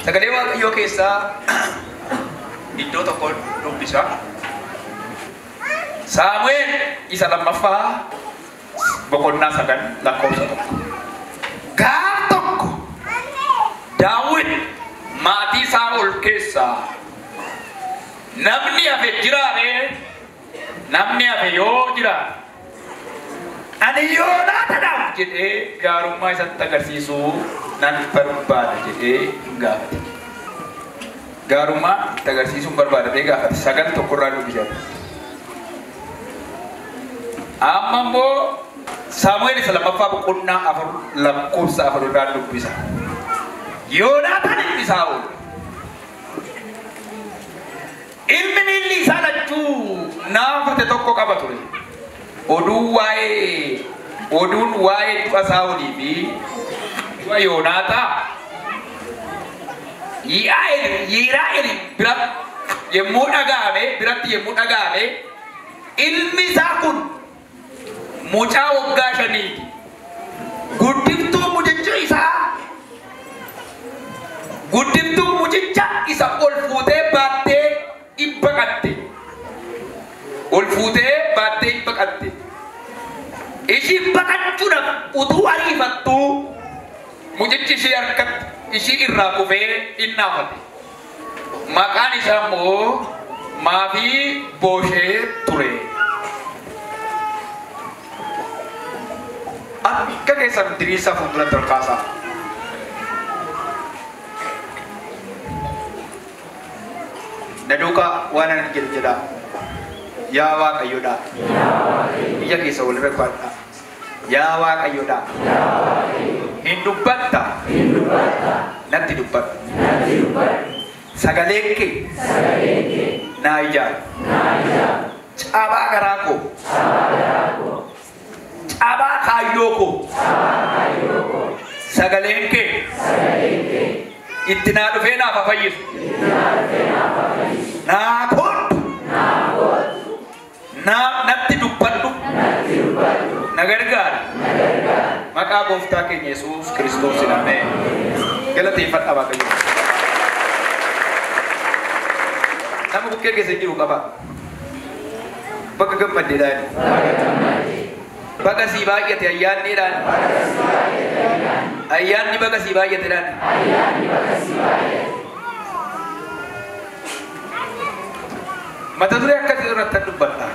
Sagalee Waaqayyoo keessaa iddoo tokko dubbisa. Saamu'eel isa lammaffaa boqonnaa 9 lakkoofsa 1. Gaaf tokko Daawit maatii Saa'ol keessaa namni hafe jiraate, namni hafe yoo jiraate ani Yoonaataadhaaf jedhee gaarummaa isatti agarsiisuu nan barbaada jedhee hin gaafate. Gaarummaa itti agarsiisuun barbaada jedhee gaafate. 9:1 irraa dubbisa. Amma immoo Saamu'eel isa lammaffaa boqonnaa 4 lakkoofsa 4 irraa dubbisa. Yoonaataan ilmi Saa'ol ilmi miilli isaa lachuu naafate tokko qaba ture. Oduun waa'ee du'a Saa'olii fi du'a Yoonaataa Yiraa'el bira yommuu dhaga'ame, biratti yommuu dhaga'ame, ilmi isaa kun mucaa waggaa 5ti. Guddiftuu mucicha isaa, guddiftuu mucicha isa ol fuutee baattee hin baqatte. Ol fuutee baattee hin baqatte. Ishiin baqachuudhaaf utuu ariifattuu mucichi ishee harkatti ishii irraa kufee hin naafate. Maqaan isaa immoo Maafii Booshee ture. Akka keessan diriirsaa fuulduratti ol kaasaa. Na duukaa waan ani jedhu jedhaa. Yaa Waaqayyoodha. Ija keessa walirra kaa'adhaa. Yaa Waaqayyoodha. Hin dubbatta. Natti dubbadhu. Sagaleen kee naa ijaara. Cabaa garaa koo. Cabaa kaayyoo koo. Sagaleen kee itti naa dhufee naaf haa fayyisu. Naa koottu. Natti dubbadhu. Na gargaari. Maqaa gooftaa keenya Yesuus Kiristoosiin ameen. Galateeffadhaa Waaqayyo. Nama bukkee keessa jiru qaba. Bakka gammaddeedhaan. Baga sii baay'ate ayyaanniidhaan. Ayyaanni baga sii baay'ateedhaan. Mata duree akkasii irratti dubbadha.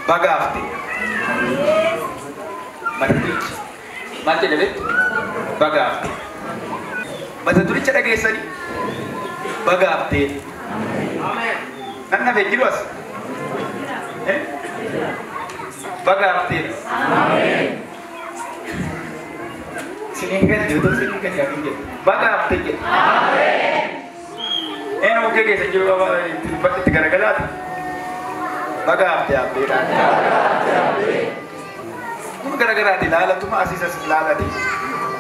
Bagaafte. Mata durichi maal jedha beektu? Bagaafte. Mata duricha dhageessanii bagaaftee. Nan hafee jiru as. Bagaaftee. Siniin galle otoo siniin galle hafi jedhu. Bagaaftee jedhu. Een bukkee keessa jiru qaba itti garagalaati. Bagaaftee abbeedhaan. Kun garagaraati ilaalatuma asiis as ilaalati.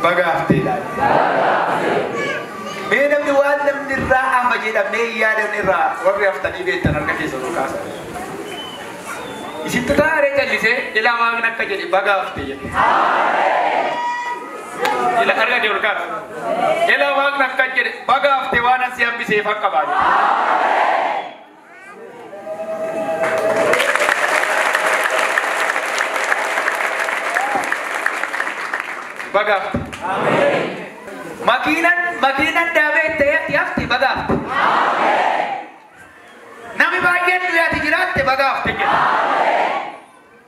Bagaaftee ilaali. Mee namni waan namni irraa hafa jedhamee hin yaadamne irraa warri haftanii beektan harka keessa ol kaasan. Isintu taaree callisee ilaa waaqni akka jedhe bagaaftee jedhe. Ila harka kee ol kaasa. Ilaa waaqni akka jedhe bagaaftee waan asii hambiseef akka baay'ee. Bagaafte. Makiinan daabee ta'ee ati hafte bagaafte. Namni baay'een du'e ati jiraatte bagaafte jedha.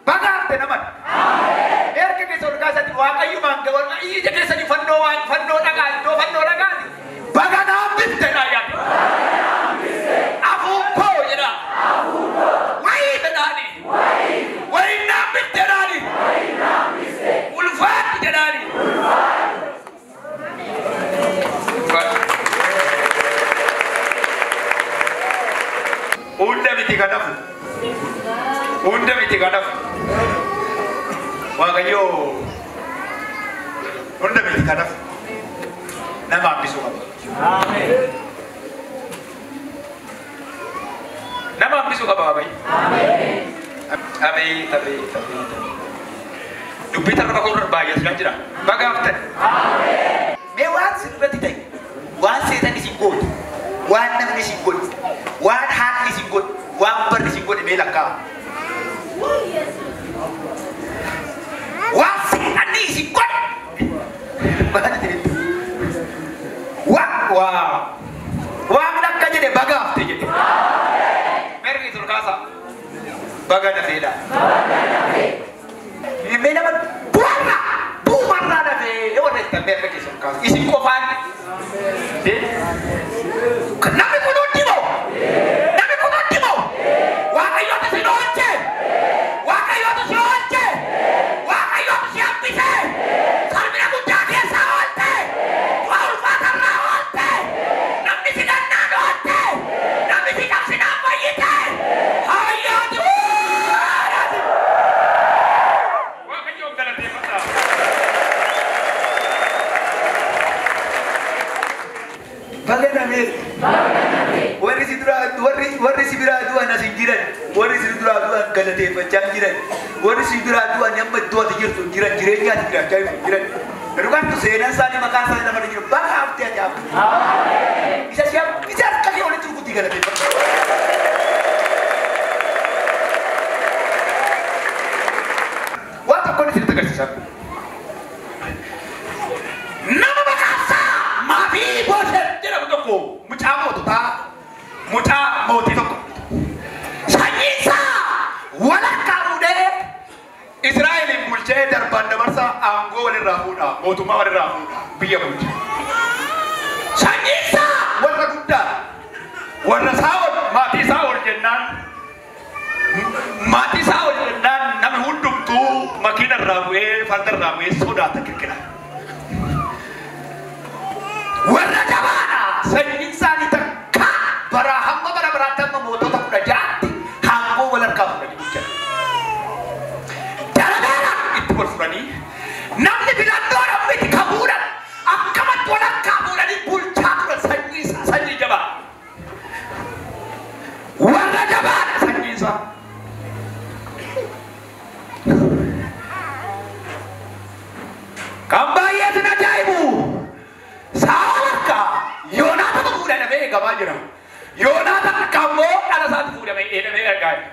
Bagaafte naman. Erga keessa ol kaasatti Waaqayyumaan gabaa ija keessanii fannoo waan fannoo dhagaa iddoo fannoo dhagaati. Baga naaf bifte dha yaadu. Afuun koo jedha. Wayii jedhaani. Wayii naaf bifte jedhaani. Ulfaatti jedhaani. Hunda miti kan hafu. Hunda miti kan hafu. Waaqayyo hunda miti kan hafu. Nama hambisuu qaba. Nama hambisuu qaba Waaqayyo. Abeet abeet abeet. Dubbii tarraba koo irra baay'ataa jira. Bagaaftan. Mee waan sirratti ta'e ka'a. Waan seexanni isin godhe. Waa Waaqni akka jedhe baga hafte jedhe. Mergi turkaasa. Baga dafeedha. Mee nama bu'arraa bu'umarraa dafee warra itti merga keessa turkaasa. Isin qofaan. Namni kun hundi moo? Namni kun hundi moo? Waaqayyoota si oolche! Waaqayyoota si oolche! Waaqayyoota si hambise! Salphina guddaa keessaa oolte! Du'a ulfaatarraa oolte! Namni si gannaan oolte! Namni si cabsinaan fayyite! Hayyaati! Waaqayyoon galateeffadhaa. Baga nafee. Warri si duraa warri si biraa du'an as hin jiran, warri si duraa du'an galateeffachaa hin jiran, warri si biraa du'an amma iddoo ati jirtu hin jiran, jireenya ati jiraachaa jirtu hin jiran. Dhugaattu seenaan isaanii maqaan isaanii lafa jiru baga haftee ati hafte. Isa si isa harka kee walitti rukutii galateeffadhu. Waan tokkoon isinitti agarsiisa. Nama maqaan isaa Mefibosheet jedhamu tokko mucaa moototaa mucaa mootii tokko. Sanyiin isaa walakkaa fuudhee Israa'eliin bulchee darbaan dabarsa aangoo walirraa fuudha mootummaa walirraa fuudha biyya bulche. Sanyiin isaa warra guddaa warra Saa'ol maatii Saa'ol jennaan maatii Saa'ol jennaan namni hundumtuu makiina irraa bu'ee farda irraa bu'ee sodaata kirkira. Warra jabaadha sanyiin isaanii takka bara hamma bara baraatti hamma mootota 16tti aangoo wal harkaa fuudhanii bulchan. Darabeera itti wal furanii namni filannoodhaan miti ka fuudhan akkamatti wal harkaa fuudhanii bulchaa turan sanyii isaa sanyii jabaa. Warra jabaadha sanyiin isaa. Kan baay'ee sin ajaa'ibu Saa'ol harkaa Yoonaatatu fuudhamee eegamaa jira. Yoonaatan harkaa immoo dhala isaatu fuudhamee eegamee eegaa jira.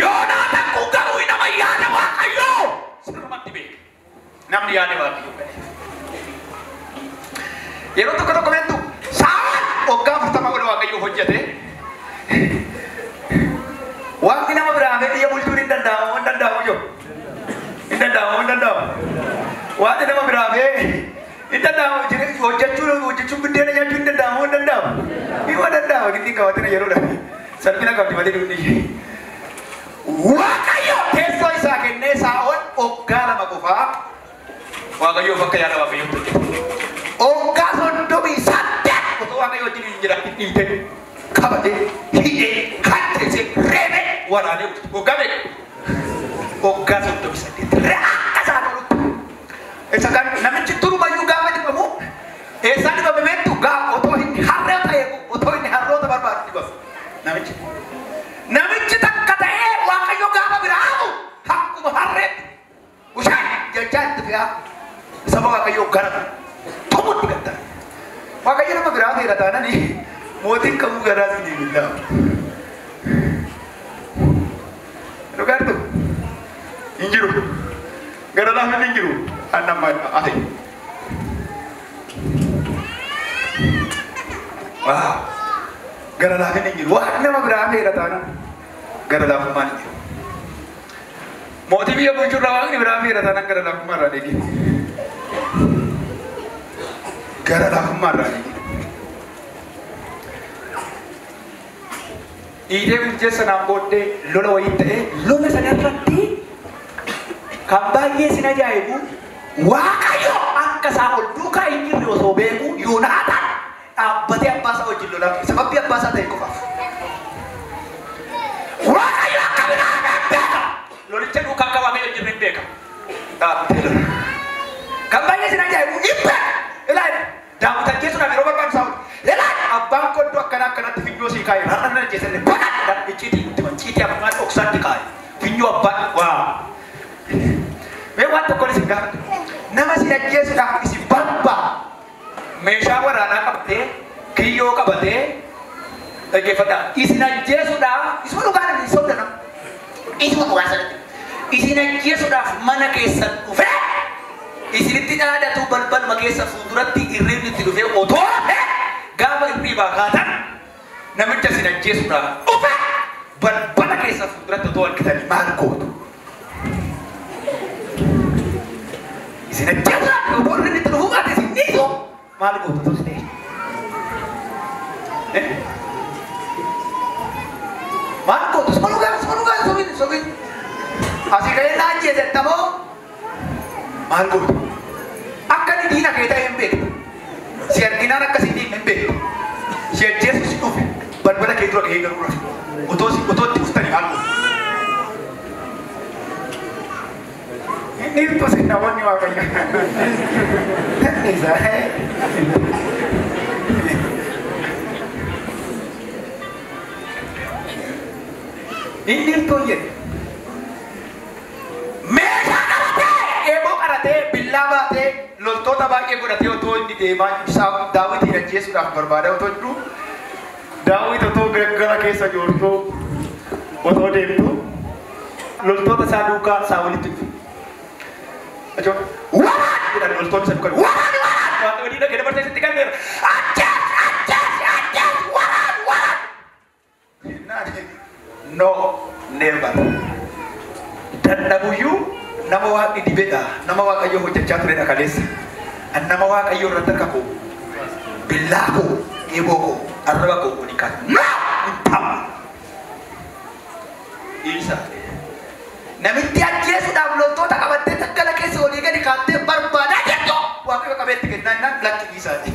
Yoonaatan kun garuu nama yaada Waaqayyoo sirrumatti beeka. Namni yaada Waaqayyoo gale. Yeroo tokko tokko beektu Saa'ol waggaa 40 ol Waaqayyoof hojjete. Waaqni nama biraa hafee biyya bulchuun hin danda'amu hin danda'amu jiru. Hin danda'amu hin danda'amu. Waaqni nama biraa hafee hin danda'amu hojjechuun buddeena nyaachuu hin danda'amu hin danda'amu. Hin danda'amu giddi qabatee yeroodha. Salphina qabdi malee dubni ishee. Waaqayyo teessoo isaa kennee Saa'ol waggaa 2 qofaa Waaqayyoof akka yaada Waaqayyootti hojjete. Waggaa 38 otoo Waaqayyo wajjin hin jiraatin dhiitee qabatee hidhee katteessee reebee waraanee bulche. Waggaa meeqa? Waggaa 38 akka isaan oolutti. Isa kan namichi turumayyuu gaafa dhibamu eessaan dhibame beektu gaa otoo inni harree ta'e otoo inni harroota barbaadu dhibame namichi. Namichi takka ta'ee Waaqayyo gaafa biraa hafu akkuma harreetti Bishaan jechaa itti fe'aa saba Waaqayyoo gara tumutti gattara. Waaqayyo nama biraa feera taananii mootiin kamuu garaa si ni billaamu. Dhugaattu hin jiru. Gara laafinni hin jiru. Annamma ate. Gara laafinni hin jiru. Waan nama biraa feera taanaan gara laafummaan hin jiru. Mootii biyya bulchurraa waaqni biraa feera taanaan gara laafummaa irraa eegi. Gara laafummaa irraa eegi. Dhiitee bulchee sanaan booddee lola wayii ta'ee lola sana irratti kan baay'ee sin ajaa'ibu Waaqayyo akka Saa'ol duukaa hin jirre osoo beeku Yoonaataan dhaabbatee abbaa isaa wajjin lolaa ture. Sababii abbaa isaa ta'e qofaaf. Waaqayyo akka biraa hin beeka. Lolicha duukaa akka Waaqayyo hin jirre hin beeka. Dhaabbatee lola. Kan baay'ee sin ajaa'ibu hin beeka. Ilaali Daawit ajjeesuudhaaf yeroo barbaadu Saa'ol. Ilaali abbaan koo iddoo akkanaa akkanatti funyoo sii kaa'e har'a nan ajjeesa illee badhaadha icciitii itti himan icciitii abbaan dhoksaatti kaa'e funyoo abbaan waa. Mee waan tokkoon isin gaafadha. Nama isin ajjeesuudhaaf isin barbaadu meeshaa waraanaa qabatee kiyyoo qabatee dhaggeeffadhaa. Isin ajjeesuudhaaf isuma dhugaan hin sobda nama. Isuma dhugaa sanatti. Isin ajjeesuudhaaf mana keessan dhufee isinitti dhaadatu balbaluma keessa fuulduratti hirribni itti dhufee otoo hafee gaafa hirribaa kaatan namicha isin ajjeesuudhaaf dhufe balbala keessa fuulduratti otoo argitanii maal gootu? Isin ajjeesuudhaaf otoo hirribni itti dhufuu baate isin dhiisu maal gootu tos ta'e? Maal gootu? Suma dhugaa suma dhugaa sobin sobin asii ka'ee na ajjeesettamoo maal gootu? Akka inni diina kee ta'e hin beektu. Si arginaan akkasii diina hin beektu. Si ajjeesu si dhufe balbala kee dura gahee garuu rafe. Otoo si otoo itti dhuftanii maal gootu? Inni hirtuu si namoonni Waaqayyo. Isa. Inni hirtuu jedhe. Meeshaa qabatee eeboo qaratee billaa baatee loltoota baay'ee godhatee otoo inni deemaa jiru Daawitiin ajjeesuudhaaf barbaada otoo jiru Daawit otoo gara keessa joortuu otoo deemtu loltoota isaa duukaa Saa'olitti dhufe. Ajoon waraan jedhan loltoonni isa duukaa waraan waraan Waaqayyo diina kee dabarsee sitti kenneera. Ajjees ajjees ajjees waraan waraan. No never. Dadhabuyyuu nama waaqni dibedha nama waaqayyo hojjechaa turedha kaleessa. Nama waaqayyo irratti harka koo billaa koo eeboo koo arraba koo waliin kaasa. No! Hin ta'u. Isa. Namitti ajjeesuudhaaf loltoota qabattee daggala keessa olii gadi kaattee barbaadaa jirtu waaqayyo qabeetti kennaa innaan lakki dhiisaati.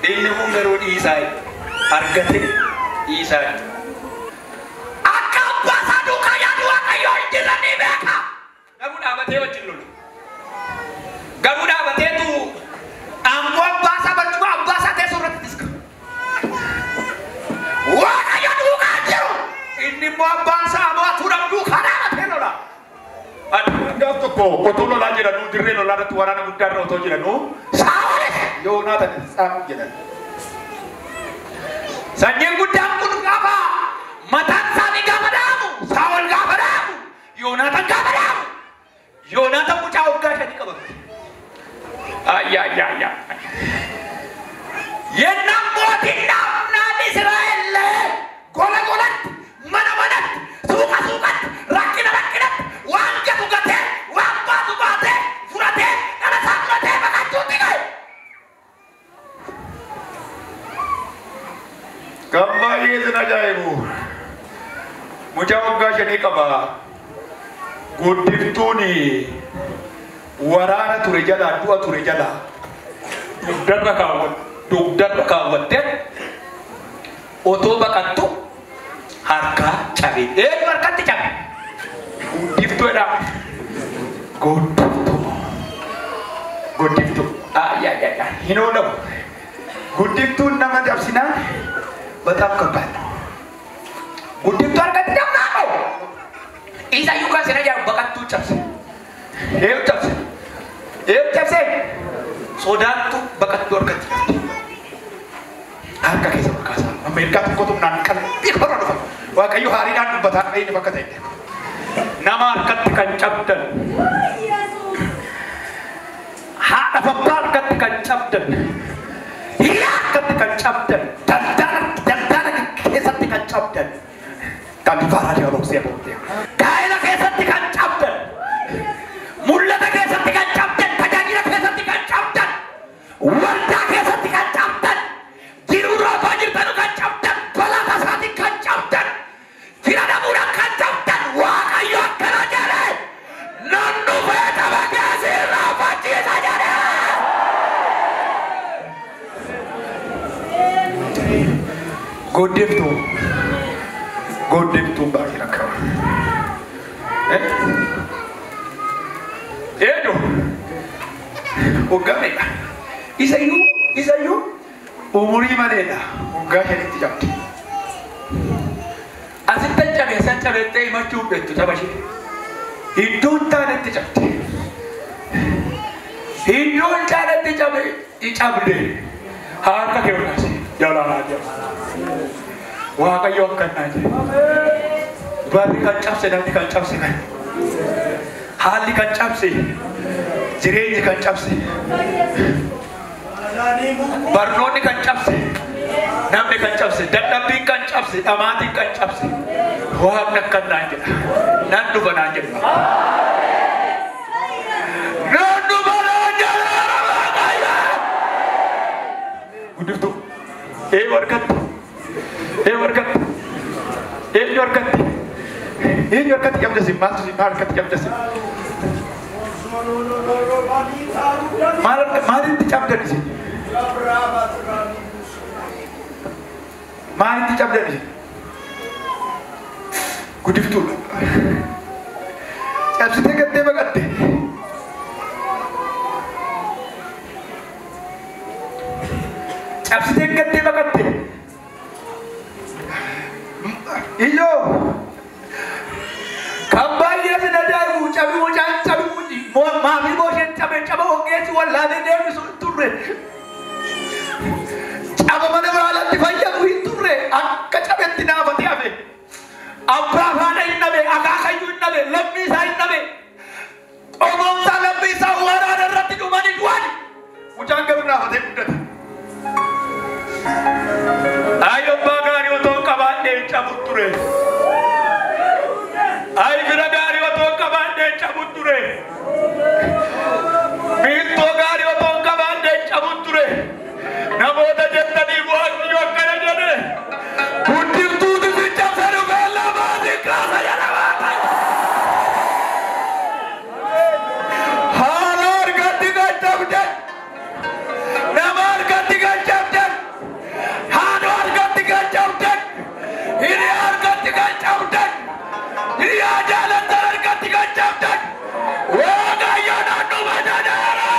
Inni kun garuu dhiisaa argate dhiisaa. Akka abbaa isaa duukaa yaadu waaqayyo hin jirre ni beeka. Garuu dhaabatee wajjin lolu. Garuu dhaabateetu aangoo abbaa isaa barcuma abbaa isaa teessoo irratti tiska. Waaqayyo duukaa jiru. Inni immoo abbaan isaa mo'atuudhaaf duukaa dhaabatee lola. Gaaf tokko otoo lolaa jedhanuu dirree lolaa irratti waraana guddaa irra otoo jedhanuu Saa'olis Yoonaatan Tsaam jedhan. Sanyiin guddaan kun gaafa mataan isaanii gaafa dhaamu Saa'ol gaafa dhaamu Yoonaatan gaafa dhaamu Yoonaatan mucaa waggaa 5 qaba ture. Ayyaa. Yennaan mootiin dhaabnaan Israa'el gola golatti mana manatti suuqa suuqatti rakkina rakkinatti waan gatu gatee waan baatu baatee fudhatee dhala isaa fudhatee baqachuutti ga'e. Kan baay'ee isin ajaa'ibu mucaa waggaa 5 qaba. Guddiftuun waraana ture jalaa du'a ture jalaa dugdarra kaawwattee otoo baqattu harkaa cabe. Eenyu harkatti cabe? Guddiftuudha. Guddiftuu. Guddiftuu. Ayyaa hin oolamu. Guddiftuun nama cabsinaan በጣም ከባድ ነው። Guddiftuu harkatti cabnaa qabu. Isa iyyuu kan sin ajaa'ibu baqattuu cabse. Eenyu cabse? Eenyu cabse? Sodaattu baqattuu harkatti cabse. Harka keessa ol kaasaa. Amma ergaa tokkotu naan qalbii korra dhufa. Waaqayyo haariidhaan dubbataa inni bakka ta'e. Nama harkatti kan cabdan. Haadha abbaa harkatti kan cabdan. Hiriyaa harkatti kan cabdan. Daldala keessatti kan cabdan. Kan bifa raadiyoo boksee boktee. Gaa'ela keessatti kan cabdan. Mul'ata keessatti kan cabdan. Tajaajila keessatti kan cabdan. Waldaa keessatti kan cabdan. Jiruu roobaa jirtanu kan cabdan. Balaa tasaatiin kan cabdan. Fira dhabuudhaan kan cabdan. Waaqayyo akkana jedhe. Nan dhufee tapha keessa irraa fachiisa jedhe. Guddiftuu. Guddiftuun baay'ee rakkama. Eenyu? Waggaa meeqa? Isayyuu umurii maleedha. Waggaa 5tti cabde. Asitti cabee san cabettee himachuu hin beektu caba ishee. Iddoo hin taanetti cabde. Iddoo hin taanetti cabde. Harka kee ol kaasi. Jalaa jala. Waaqayyo akkannaa jedhe. Barri kan cabse, namni kan cabse kan. Haalli kan cabse, jireenyi kan cabse. Barnoonni kan cabse, namni kan cabse, dadhabbiin kan cabse, dhamaatiin kan cabse. Waaqni akkan naan jedha. Nan dhufa naan jedha. Nan dhufa naan jedha Waaqayyo. Guddiftuu. Eenyu harkatti? Eenyu harkatti? Eenyu harkatti? Eenyu harkatti cabdasi? Maaltu si maal harkatti cabdasi? Maal maalitti cabdan isin? Maalitti cabdan isin? Guddiftuudha. Cabsitee gattee baqatte. Cabsitee gattee baqatte. Iyyoo kan baay'ee sin ajaa'ibu cabi mucaan cabi maafii boosheen cabe caba ogeessi wallaalee deebisu hin turre. Caba mana biraatti fayyadu hin turre akka cabetti naafatee hafe. Abbaa faana hin dhabe, akaakayyuu hin dhabe, lammii isaa hin dhabe. Qomoon isaa lammii isaa waraana irratti dhumanii du'an. Mucaan garuu naafatee guddate. Ay abbaa gaarii otoo hin qabaadhee hin cabu ture. Ay fira gaarii otoo hin qabaadhee hin cabu ture. Miiltoo gaarii otoo hin qabaadhee hin cabu ture. Namoota jettaniif Waaqni akkana jedhe. Guddiftuutu si cabsa dhufee lamaa si kaasa jedha Waaqayyo. Haala harkatti kan cabdan, nama harkatti kan cabdan, haadha harkatti kan cabdan, hiriyaa harkatti kan cabdan, hiriyaa jaalattan harkatti kan cabdan. Waaqayyo nan dhufa jedheera.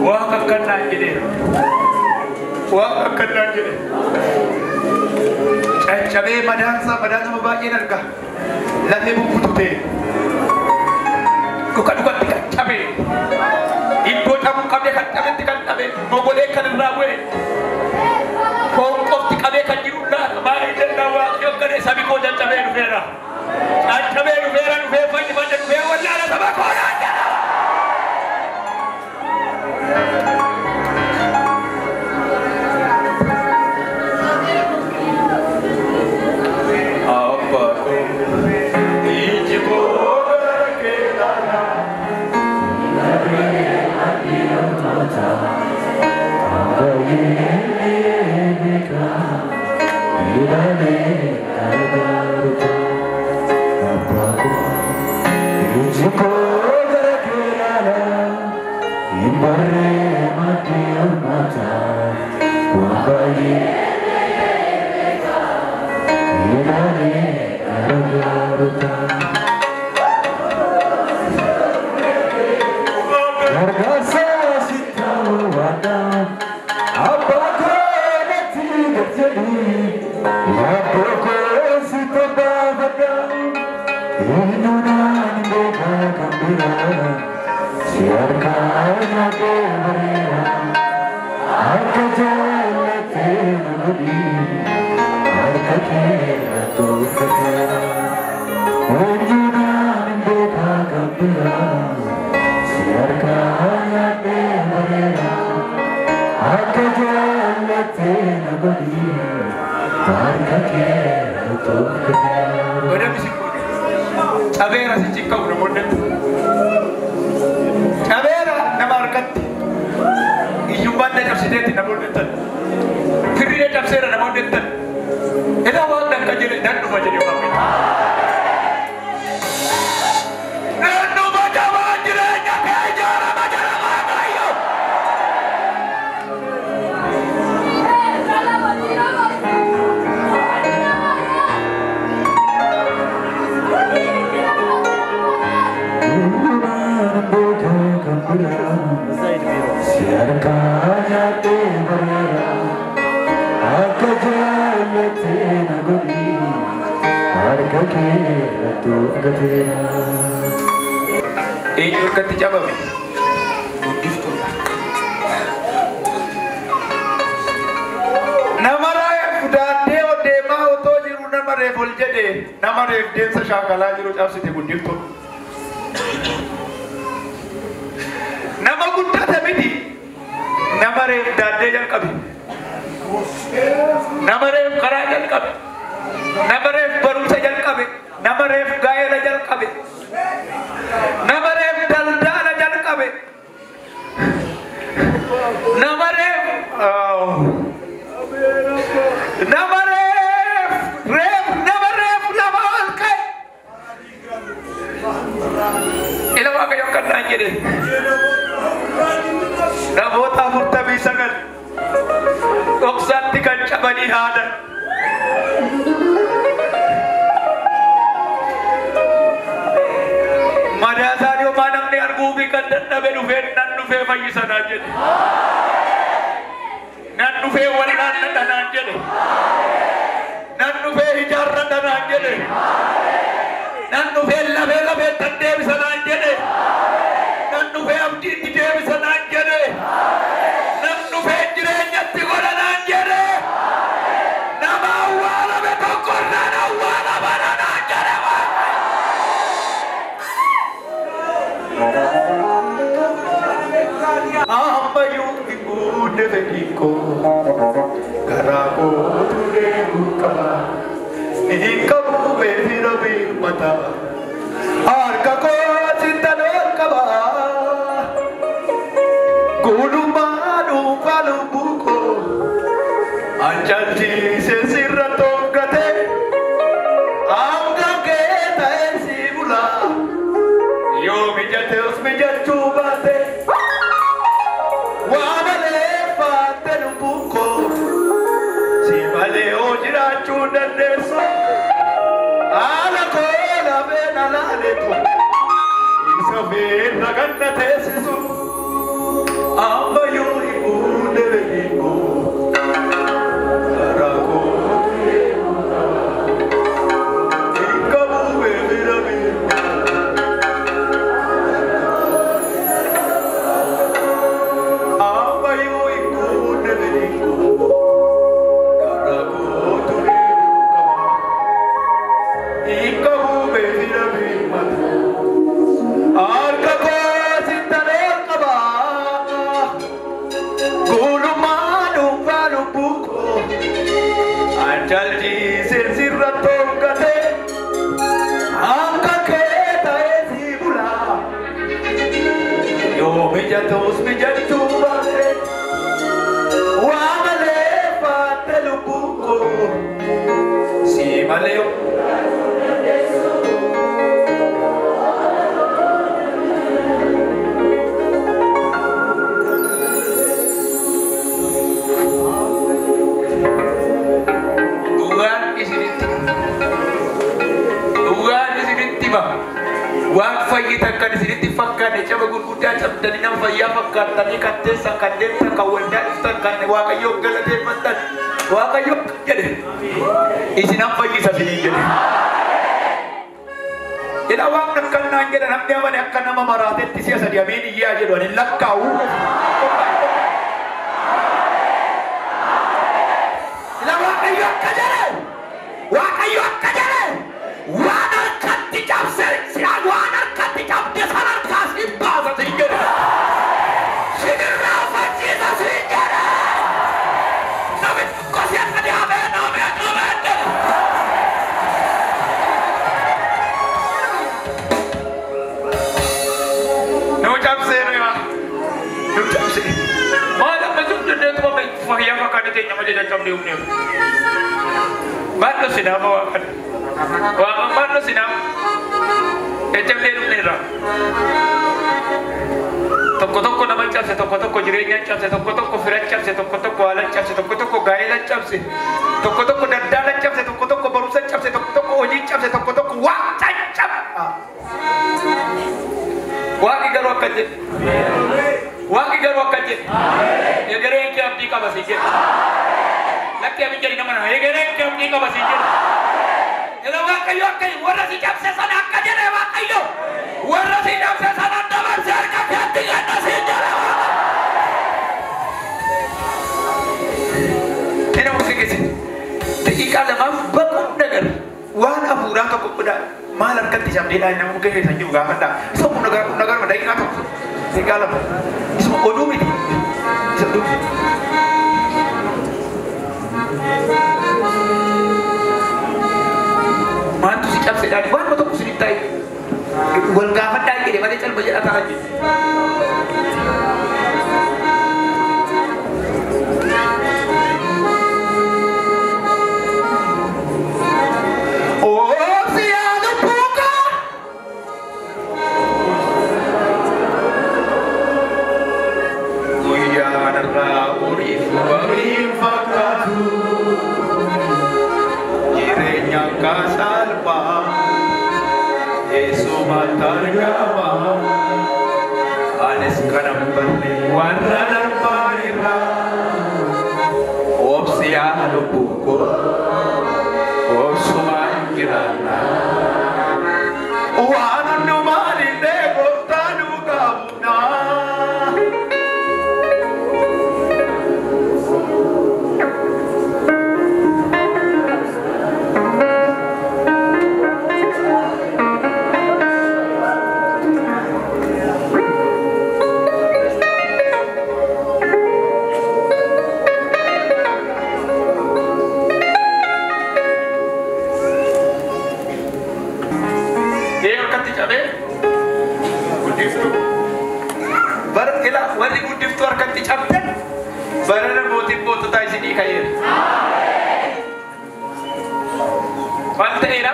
Waaqa akkanaan jedheera. Waaqa akkanaan jedhe. Caccabee madaansaa madaansa baay'een arga. Lafee bubbututee. Dhuka dhukatti kan cabe. Iddoo cabuu qabde kan cabetti kan cabe. Mogolee kan irraa bu'e. Foon qofti qabee kan jiru laata. Baay'ee jennaan Waaqayyo akkana sabi koo caccabee dhufeera. Caccabee dhufeera dhufee fayyifadhe dhufee wallaala saba koo naan jedha. Abba koo iji koo gara kee ilaala. Cabeera si ciqqabu namoonni cabeera nama harkatti hiyyummaan na cabsiteetti namoonni jettan firri na cabseera namoonni jettan ilaa waan akka jedhe nan dhufa jedhe Waaqayyo. Nan dhufa jabaa jireenya kee ijaarama jedha Waaqayyo. Eenyu harkatti cabame? Guddiftuudha. Nama reef daandee ol deemaa otoo jiru nama reef ol jedhee nama reef deemsa shaakalaa jiru cabsite guddiftuun. Nama guddate miti nama reef daandee jalqabe. Nama reef karaa jalqabe. Nama reef barumsa jalqabe. Nama reef gaa'ela jalqabe. Nama reef daldala jalqabe. Nama reef nama reef reef nama reef lama ol ka'e. Ila Waaqayyo kannaan jedhe namoota 49 dhoksaatti kan cabanii haadan. Madaa isaanii homaa namni arguu fi kan dadhabe dhufee nan dhufee fayyisanaan jedhe. Nan dhufee wal'aannadhanaan jedhe. Nan dhufee ijaarradhanaan jedhe. Nan dhufee lafee lafeettan deebisanaan jedhe. Nan dhufee abdiitti deebisanaan jedhe. Nan dhufee jireenyatti godhanaan jedhe. Nama awwaalame tokko nan awwaalamanaan jedhe Waaqayyo. Ammayyuu hin guunne fedhiin koo garaa kootu deemuu qaba. Hin qabu beefira birmata harka koo sittan ol qaba. Guulummaa dhuunfaa lubbuu koo ancachiise sirra toongate hanga kee ta'ee si bula. Yoo mijate os mijachuu baate waa malee faatte lubbuun koo si malee hoo jiraachuu dandeessu haala koo lafee na laaletu isa feerra kan na teessisu ammayyuu hin guunne fedhiin koo karaa kootu deemuu qaba hin qabu beefira beeku. Ammayyuu hin guunne fedhiin koo karaa kootu deemuu qaba hin qabu beefira beeku. Harka koo sittan ol qaba guulummaa dhuunfaa lubbuu koo anjalchiise sirra toongate hanga kee ta'ee si bula. Yoo mijatus mijachuu baate waa malee faatte lubbuu koo si malee. Dhugaan isinitti dhugaan isinitti hima. Waan fayyitan kan isinitti fakkaanne caba gurguddaa cabdanii nama fayyaa fakkaattanii kan teessan kan deemtan kan waldaa dhuftan kan Waaqayyoon galateeffattan Waaqayyoon kan jedhe isinan fayyisa isiniin jedhe. Ila waan akkanaan jedha namni amane akka nama maraatetti si'a sadi ameen iyyaa jedhu ani lakkaa'u. Ila Waaqayyo akka jedhe, Waaqayyo akka jedhe, waan harkatti cabse, waan harkatti cabde sana harkaa siin baasa siin jedhe. Sinirraa uffachiisa siin jedhe. Namni tokko si'a sadi ameen ameen ameen jedhe. Nu cabsee nu yaa. Nu cabse. Maal amma sun dandeetuma fayyaa fakkaate teenya malee caccabnee humneef. Maal sinaama waaqan. Waaqan maal sinaama. Caccabnee dhumneerra. Tokko tokko nama cabse, tokko tokko jireenya cabse, tokko tokko fira cabse, tokko tokko haala cabse, tokko tokko gaa'ela cabse, tokko tokko daldala cabse, tokko tokko barumsa cabse, tokko tokko hojii cabse, tokko tokko waa caccab. Waaqni garuu akka jedhe. Waaqni garuu akka jedhe. Egereen kee abdii qaba si jedhe. Lakkee abidda jedhi nama nama. Egereen kee abdii qaba si jedhe. Yeroo Waaqayyo akka warra si cabse sana akka jedhe Waaqayyo warra si cabse sana dabarse harka keetti kenna si jedhe. Ina muka keessa daqiiqaa lamaaf baquun nagar waan hafuuraa tokko godha maal harkatti cabdeedhaan nama muka keessa jiru gaafadha. Isa kun nagar kun nagar daqiiqaa tokko daqiiqaa lama isuma oduu miti isa oduu miti. Maaltu si cabseedhaan waan tokko si ta'e wal gaafadhaa jedhe malee calma jedha ta'a jedhe. Oobsi yaadu puuka. Guyyaan irraa uriif bariin fakkaatu. Jireenya akka salphaa eessumatti argama. Anis kanan barre warra darbaan irraa. Oobsi yaa lubbuu koo obsumaan jiraanna. Waan hundumaan illee gooftaa nu qabna. Ee harkatti cabee guddiftuu. Bara ilaa warri guddiftuu harkatti cabdan barana mootiin moototaa isinii ka'eera. Maal ta'eera?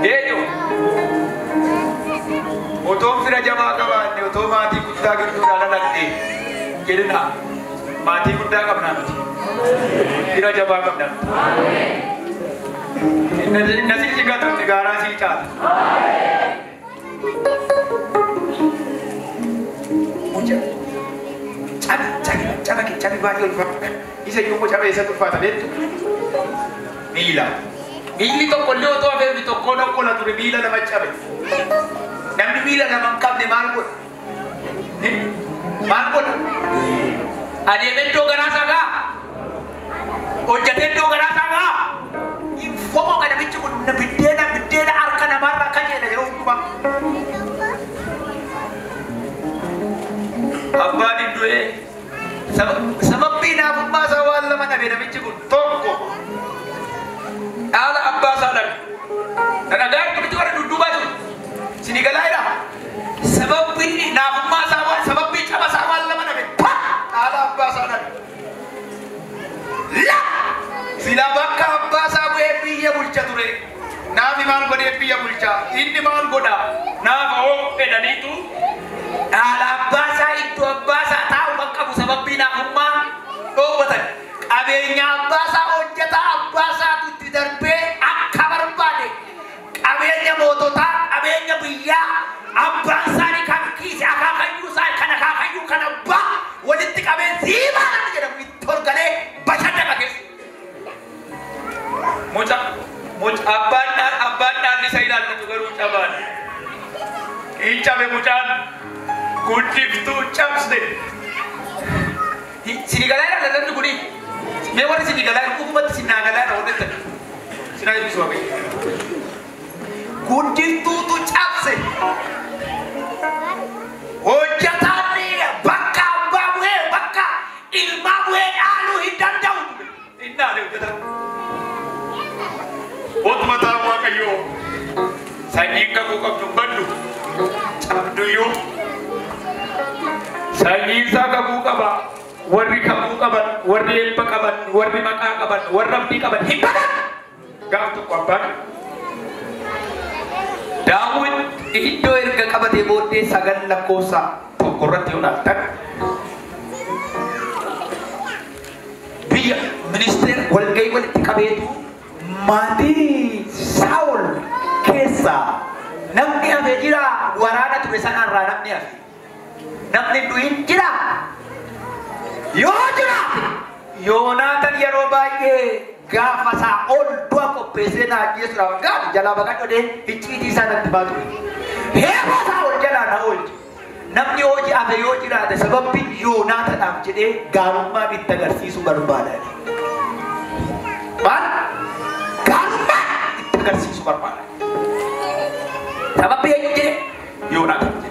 Eenyu? Otoo fira jabaa qabaanne otoo maatii guddaa gidduudhaan dhaladhe jedhina maatii guddaa qabnaa miti. Fira jabaa qabnaa miti. Inni si gatu inni gaaraa sii caala. Mucaa cabi cabi caba kee cabi baay'ee ulfaata. Isa iyyuu immoo caba eessatti ulfaata beektu? Miila. Miilli tokko illee otoo hafee tokko tokko ture miila lama cabe. Namni miila lama hin qabne maal godha? Maal godha? Adeemee iddoo garaa isaa ga'a. Hojjetee iddoo garaa isaa ga'a. Foqoo kana namichi kun biddeena biddeena harka namaarra akka jedha yeroo hundumaa. Abbaan hin du'ee sababbii naafummaa isaa waan lama dhabe namichi kun tokko Dhaala abbaa isaa dhabe. Dhadhagaa namichi warra dudduubaa jiru. Sini galaa jira. Sababbii naafummaa isaa waan sababbii caba isaa waan lama dhabe pa dhaala abbaa isaa dhabe. La sila bakka abbaa isaa bu'ee biyya bulcha ture. Naafi maal godhee biyya bulcha? Inni maal godha? Naafa hoo jedhaniitu Dhaala abbaa isaa iddoo abbaa isaa taa'u kan qabu sababbii naafummaa dhoowwatan. Qabeenya abbaa isaa hojjetaa abbaa isaatu itti darbee akka barbaade qabeenya moototaa qabeenya biyyaa abbaan isaanii kan kiise akaakayyuu isaa kan akaakayyuu kan abbaa walitti qabee siimaa namni jedhamu itti ol galee bashannana keessa. Hin cabe mucaan guddiftuu cabse. Sinigalaa irra lallabni kuni. Mee warri sinigalaa irra dhugumatti sinagalaa irra hojjetan. Sinaa eebbisu Waaqayyo. Guddiftuutu cabse. Hojjetaan bakka abbaa bu'ee bakka ilmaa bu'ee dhaaluu hin danda'u. Hin dhaale hojjetaan. Otuma ta'a Waaqayyoo sanyiin kakuu qabdu hin baddu cabduyyuu sanyiin isaa kakuu qaba warri kakuu qaban warri eebba qaban warri maqaa qaban warri abdii qaban hin badan gaaf tokko abbaan Daawit iddoo erga qabatee booddee 9 lakkoofsa 1 irratti yoo ilaaltan biyya ministeera walgahii walitti qabeetu maatii Saa'ol keessaa namni hafe jira waraana ture sanarraa namni hafe namni du'in jira yoo jiraate Yoonaatan yeroo baay'ee gaafa Saa'ol du'a qopheessee na ajjeesuudhaaf gaafa jalaa baqadhee icciitii isaa natti baatu heeboo Saa'ol jalaa na oolche namni hojii hafe yoo jiraate sababbi Yoonaatanaaf jedhee gaarummaan itti agarsiisuu barbaada. Maal? Gaarummaan itti agarsiisuu barbaada. Sababbi eenyu jedhe? Yoonaatan jedhe.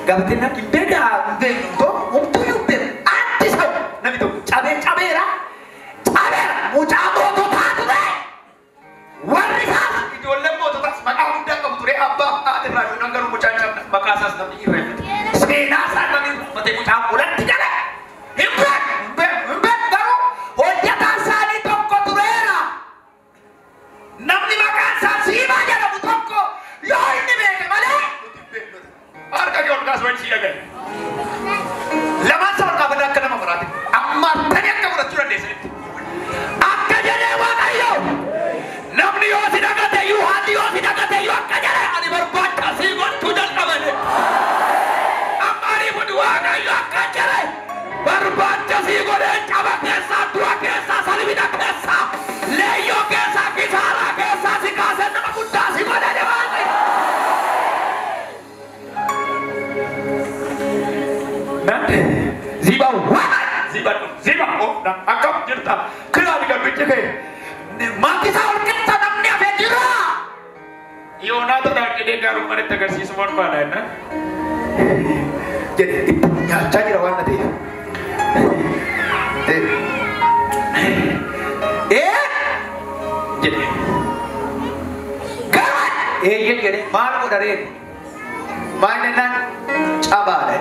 Gabatee namni hin beekaa hin beeknu tokko homtuyyuu hin beeku. Anti sa'u namni tokko cabee cabeera. Cabeera mucaa moototaa ture. Warri isaas ijoolleen moototaas maqaa guddaa qabu ture abbaa haati irraa duunaan garuu mucaan cabna maqaa isaas namni irreeffate. Seenaa isaa namni irreeffate mucaan qolatti jala. Hin beeku hin beeku hin beeku garuu hojjetaan isaanii tokko tureera. Namni maqaan isaa Siimaa jedhamu tokko yoo inni beeke malee nuti hin beeknu. Harka kee ol kaas wajjii dhagaye. Lamaan isaa ol kaafadha akka nama biraati. Amma tani akka fudhachuu dandeessanitti. Akka jedhee Waaqayyo namni yoo si dhagate iyyuu haalli yoo si dhagate iyyuu akka jedhee ani barbaacha sii gochuu jalqabane. Amma ani kun Waaqayyo akka jedhee barbaacha sii godhee caba keessaa du'a keessaa salphina keessaa leeyyoo keessaa kisaaraa keessaa si kaasee nama guddaa si godhee Waaqayyo. Ziba waa Ziba ziba oh na akkam jirta kilaani garbichi kee maatii isaa ol keessa namni hafee jira. Yoonaatan jedhee gaarummaan itti agarsiisuu barbaada jennaan. Jedhe itti nyaachaa jira waan na ta'eef. Ee jedhe garuu eeyyen jedhe maal godha ree maal jennaan cabaadha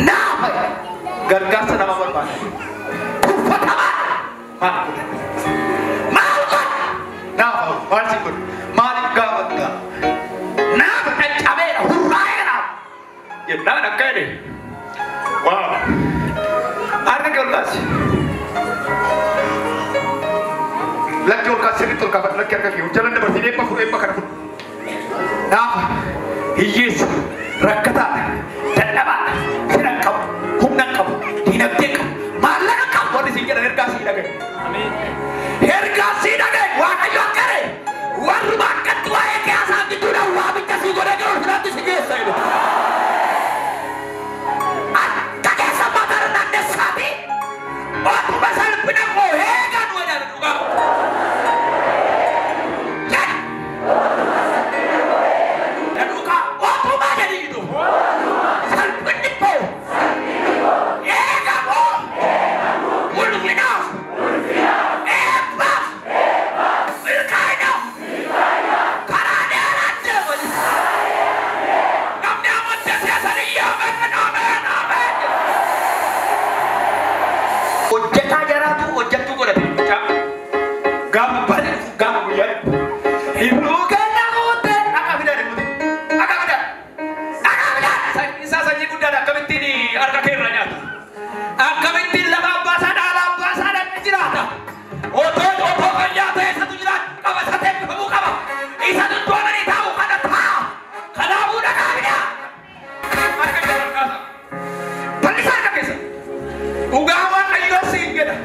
naafa gargaarsa nama barbaada tuffatamaa maal godha maal godha naafa maal si godha maaliif gaafatta naafa caccabeera hurraa'eera Jennaan akka jedhe waaw harka kee ol kaasi lakki ol kaasi sirriitti ol kaafadhu lakki harka kee jalan dabarsii eebba fudhu eebba kana fudhu. Naafa hiyyeessa rakkataadha dadhabaadha fira hin qabu humna hin qabu diinagdee hin qabu maallaqa hin qabu warri siin jedhan ergaa sii dhagaye. Ergaa sii dhagaye Waaqayyo akka jedhe warruma akkatti waa'ee kee haasa'an gidduudhaan waamicha sii godhee gara ulfinaatti si geessa jedhu. Akka keessa mataa naannessaati otuma salphina koo eegan jedhan dhugaa. Jedhi. Dhugaa otuma jedhi jiru. Salphinni koo eegamu ulfinaaf eebbaaf milkaa'inaaf karaa dheeraan deemani. Namni amante seesanii ameen ameen ameen. Hojjetaa jaraatu hojjettuu godhate mucaa. Gaafa baay'ee dhufu gaafa guyyaa dhufu. Hir'uu kenna guutte akka fidan guute akka fidan akka fidan sanyiin isaa sanyii guddaadha akkamittiin harka kee irra nyaata akkamittiin lafa abbaa isaa dhaala abbaa isaa dhaqee jiraata otoo otoo kan nyaata eessatu jiraatu qaba isa teeffamuu qaba isa dudduubanii taa'u kana taa'a kanaafuu dhagaa fidaa Harka kee ol kaasa. bal'isaa harka keessa dhugaa Waaqayyoo siin jedha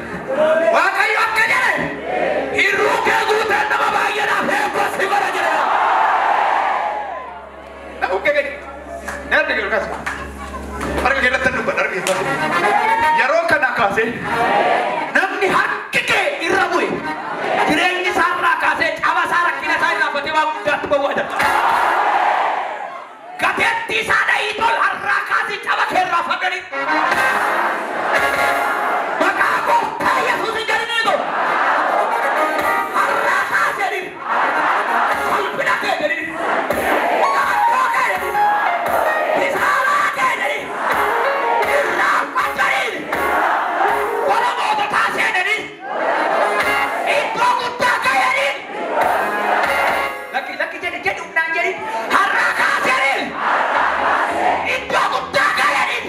kaasee namni harki kee irra bu'e jireenyi isaa irraa kaasee caba isaa rakkina isaa irraanfatee waan guddaatti bawwaadha. Gateettii isaa dhahii tol har'aa kaasee caba kee irraa faganii. Maqaa gooftaa Yesuusin jedhanii tol. Har'aa kaasee jedhanii. Salphina kee jedhanii. Naannoo kee jedhanii. Kisaaraa kee jedhanii. Irraanfatanii. Wala moototaa seenanii. Iddoo guddaa ga'anii. Lakki lakki jedhi jedhi humnaan jedhi. Har'aa kaasanii. Iddoo guddaa ga'anii.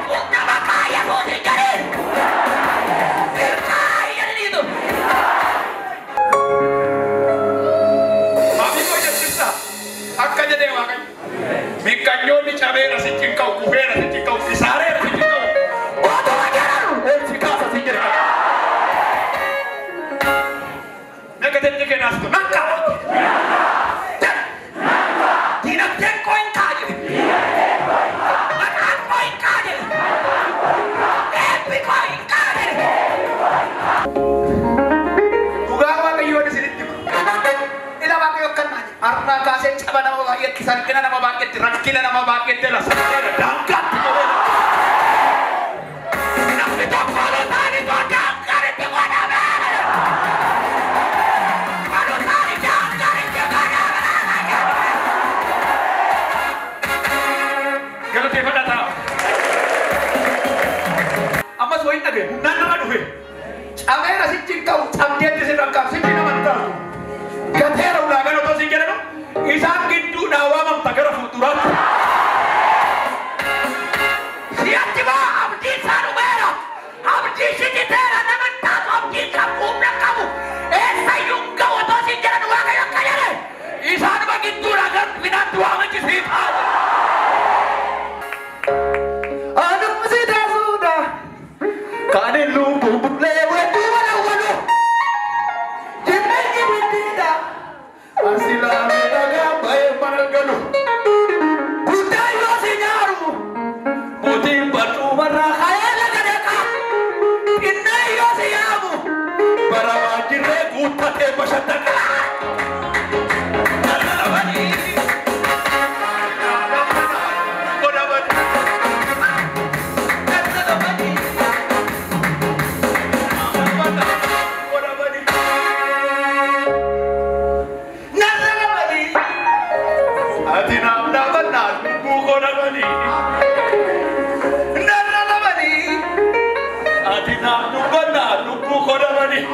Humna maqaa Yesuusin jedhanii. Irraa jedhaniitu. Maatii koo jechisa. Akka jedhee Waaqayyo. Miqqanyoonni cabeera sitti hin ka'u, kufeera sitti hin ka'u, kisaareera sitti hin ka'u. Otuma jedhanu ol si kaasa si jedhe. Meeqa kennaas tu nan ka'a. Dinagdeen koo hin ka'a jedhe. Maqaan koo hin ka'a jedhe. Eebbi koo hin ka'a jedhe. Dhugaa Waaqayyoon isinitti hima. Ila Waaqayyo akkanaa jedhe. Har'aa kaasee caba nama baay'eetti, salphina nama baay'eetti, rakkina nama baay'eetti, lasateera, daangaatti qobeera. Namni tokko ol isaanii too daangaan itti godhame. Ol isaanii daangaan itti godhame. Galateeffadhaa ta'a. Ammas wayin dhagaye humnaan nama dhufe. Cabeera sichi hin ka'u, cabdeetti sin rakkaaf, sichi nama hin taatu. Gateera ulaagaan otoo siin jedhanu isaan gidduudhaa waamamta gara fuulduraatti. Si'atti moo abdiin isaa dhumeera. Abdiin si citeera nama hin taatu abdiin qabu humna qabu. Eessayyuu hin ga'u otoo siin jedhan Waaqayyo akka jedhe. Isaanuma gidduudhaa gara finaatti waamichi siif haa ta'u. Anumsi taasuudha. Kan lubbuu bulee wedduu walawwalu. Jireenya biddiidha. Asilaamee dhagaa ba'ee maragalu. Guddaa yoo si nyaaru. Mootiin barcuumarraa ka'ee laga dhaqa. Innaa yoo si yaamu. Bara waajjirree guuttatee bashannaqa. Narra labanii. Ati naaf dhaabannaa lubbuu koo dhabanii. Narra labanii. Ati naaf dubbannaa lubbuu koo dhabanii.